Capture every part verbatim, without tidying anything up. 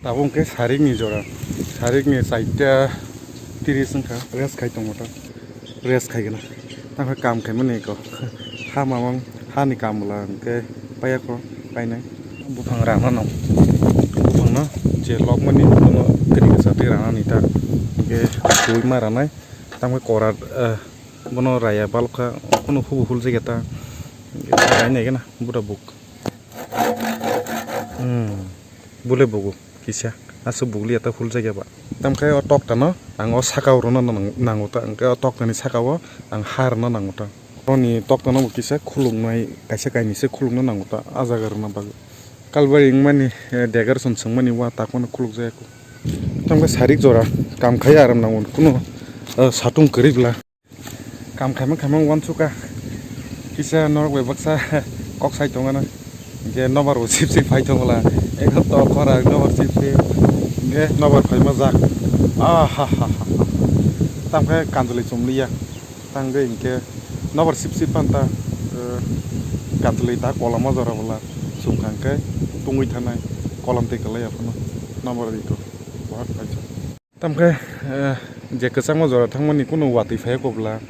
Tabuk hwnkhe sarikni jora, sarikni chaita tiris wngkha, rest khai tongo ta, rest khai gana. Tamo khe kam khaimani kok, ha mamang, hani kam bwla hwnkhe paiya kho, painai. Buphang rana nang, buphangno je lokmani bono kwrwi kwchak twi rana nita, hwnkhe twi ma ranai, tamo khe kora, eh, bono raya balokha, bono hubu hul jageta, hwnkhe rainai gana, buda buk. Hmm. Bule bugu kisa, aswk bugli ya ta hul jagya ba. Tamkhe o tokta no ang o saka o rwna nang-, nango ta, hwnkhe o tokta ni saka o ang ha rwna nango ta. Boni tokta no bo kisa khuluknai, kaisa kainwi se khulukna nango ta, a jaga rwna bagwi. Kalbari wngmani, eh, decoration swngmani wa tak phano khuluk jaya kho. Tamkhe sarik jora kam khai aram nango, kuno, eh, satung kwrwi bwla. Kam khaimang khaimang uansukha. Kisa norok bai baksa kok sai tongana. Hwnkhe nobar bo sip sip phai tongla. Eko to khora nobar sip sip. Hwnkhe nobar phaima jak. Ah, ha, ha, ha, ha. Tamkhe kanjwlwi chumliya. Tangwi hwnkhe nobar sip sip phanta. Eh, kanjwlwi ta koloma jora bwla. Chumkha hwnkhe tungwi thanai. Kolam tei kwlai aphano. Nobar iko. Bahar phaisa. Tamkhe, eh, je kwchangma jora thangmani kunu watwi phaiya kobla,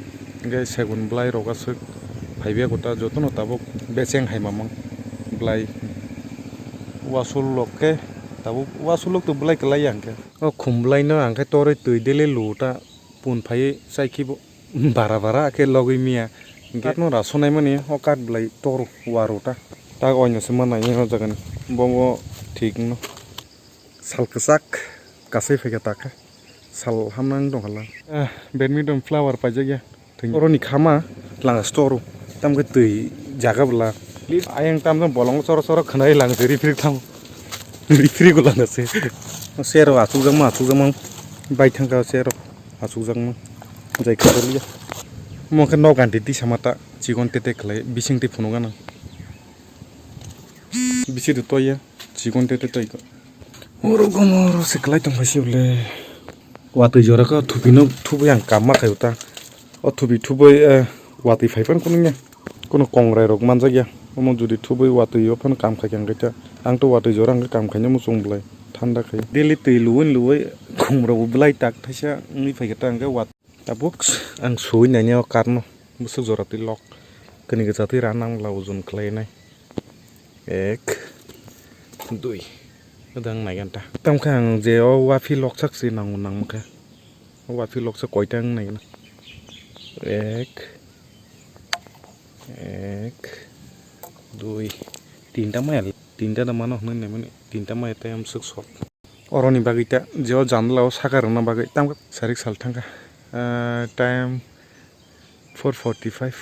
hwnkhe segun bwlairok aswk phaibaikho ta, jotono tabuk becheng hai mamang bwlai. Wasul lok khe tabuk wasul lok to bwlai kwlaiya hwnkhe. O khum bwlaino ang khe torwi twi dele lu ta pun phaiwi chaikhe bo bara bara khe logwi miya. Hwnkhe katno rasonai mani o kat bwlai toru waru ta. Tak oino se manai o jagani. Bomo thik wngno. Sal kwchak kasai phaikha takhe. Sal hamnang tongkha lang. Eh, badminton flower paijakya. Thwng. Oroni khama lang store. Tamkhe twi jaga bwla. Ayang tamjang bolong choro choro khwnai lang se rifrik thang. Rifrik lang se. Sero achukjakma achukjakma bai thangkha sero achukjakma. Jai khwrwliya. Mo khe nok ganti tisa mata chikon tete khlai bising twi phunuk gana. Bisi de toya chikon tete toika. Oro gomoro se kwlai tongkha se bole. Watwi jora khe thupino thubui ang kamma khaio ta. O thupi thubui, eh, watwi phai phano kunungya. Kuno kongrai rok manjakya. Omo jodi thubui watwi o phano kam khaikha hwnkhe ta. Ang to watwi jora hwnkhe kam khaina muchung bwlai. Thanda khai. Daily twi luwui luwui khum rok bo bwlai tak thaisa wngwi phaikha ta hwnkhe wat-, Tabuk ang sui naini o karno bwswk jora twi lok kani kwchak twi rana wngla ojon khlainai. Ek, dui. Odang nai ganta. Tamkhe ang je o wafi loksak se nango nangmakhe. O wafi loksa koita wng nai gana. Ek, ek, dui. Tinta maya, tinta da mano hwnwi naimani. Tinta maya tei amswk sok. Oroni bagwi ta je o janla o saka rwna bagwi tamkhe sarik sal thangkha. Ah, time four forty-five,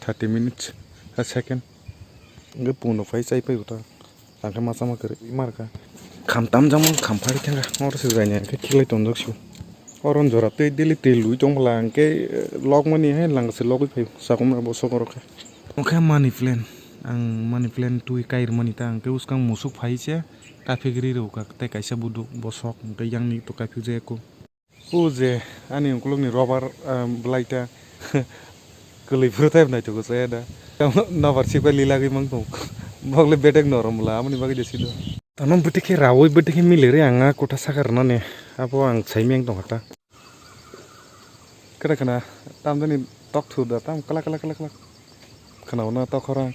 thirty minutes, a second. Hwnkhe pungno phai chai phai bo ta. Tangkhe masa ma kwrwi markha. Kham tamjakmung kham phari thangkha. Oro se jaini hwnkhe khiklai tonjak sio. Oron jora tei daily twi lui tong bwla hwnkhe, eh, lokmani hai langse logwi phai sakuma bo sokoro khe. Hwnkhe money plant. Ang money plant twi kai rwmani ta hwnkhe bwskang musuk phai se. Kaphik ri rw kha tei kaisa buduk bosok hwnkhe yang ni to kaphik jaya kho. O je ani ukulukni robar, ah, bwlai ta kwlwi phuru tai naithogo chaya da. Nobar sikbai lilagwi mang tong. Bokle bedek norom bwla amoni bagwi de sido. Tamo bwtwi khe rawi bwtwi khe miliri ang a kotha saka rwnani abo ang saimeng tongkha ta. Kwna kwna tamjani tok thu da tam kwlak kwlak kwlak kwlak. Khwnao na tokhorang.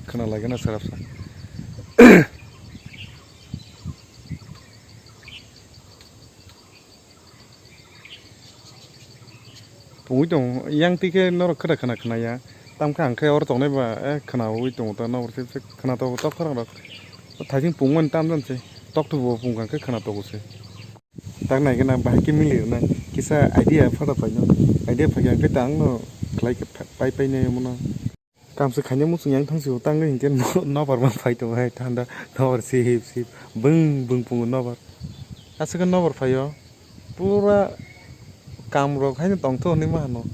Khwna lagina srapsa. Tongwi tong yang twi khe norok khwna khwna khwna ya. Tamkhe ang khe oro tongnai ba, eh, khwnawi tongo ta nokbar se khwna togo tokhorang rok. Thaising pungmani tamjani se. Tok thubo pungkha khe khwna togo se. Tak nai gana bahai khe mili rwnai. Kisa idea phada phaino. Idea phai khe ang khe tangno khlai khe pha-, pai pai nai omono. Kamsa khaina muchung yang thang sio tangwi hinkhe no-, nobar mang phai tongo hai thanda nobar sip sip bwng bwng pungo nobar. Aswkhe nobar phaio pura kam rok haino tongtho hinwi ma hano.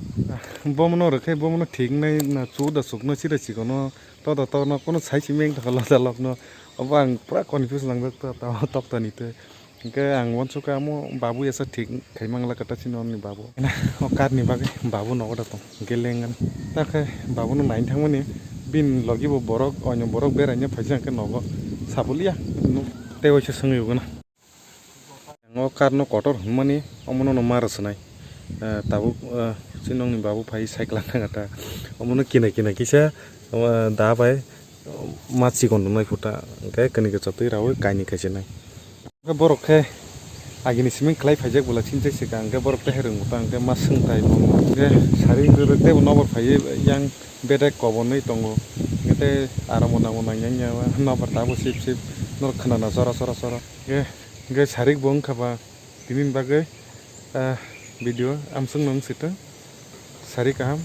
Bomono rwkhe bomono thik wngnai na chuda sukno sida chikono toda tono kono sai simi wng tongkha loda lokno. Obo ang pura confuse langjak ta tamo tokta ni twi. Hingke ang uansukha amo babu ya sa thik khai mangla kata chini oni babu. O kar ni bagwi babu nogo da tong hingke lengan. Takhe babu no naini thangmani bini logi bo borok oino borok beraina phaisa hingke nogo sabulia nuk Tei waisa swngwi uguna. O karno kotor hwnmani omono no ma rwswnai. Eh, tabuk, eh, chini nokni babu phai cycle ang thangata. Omono kina kina kisa, eh, da bai, eh, ma chikon rwnai phuta. Hwnkhe kani kwchap twi rawi kainwi kaisinai. Hwnkhe borok khe agini simi khlai phaijak bwla chini tei swkang hwnkhe borok tei hai rwngmwta hwnkhe ma swngtai bo. Hwnkhe sari rwrwk teibo nokbar phaiwi yang bedai kobonwi tongo. Hwnkhe tei aro mwnang mwnang yang yang nokbar tabuk sip sip norok khwnana chora chora chora. Hwnkhe, hwnkhe sarik bo wngkha ba tini ni bagwi, ah, video amswkno wng sitwng. Sari kaham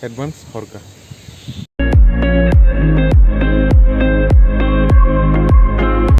advance horkha.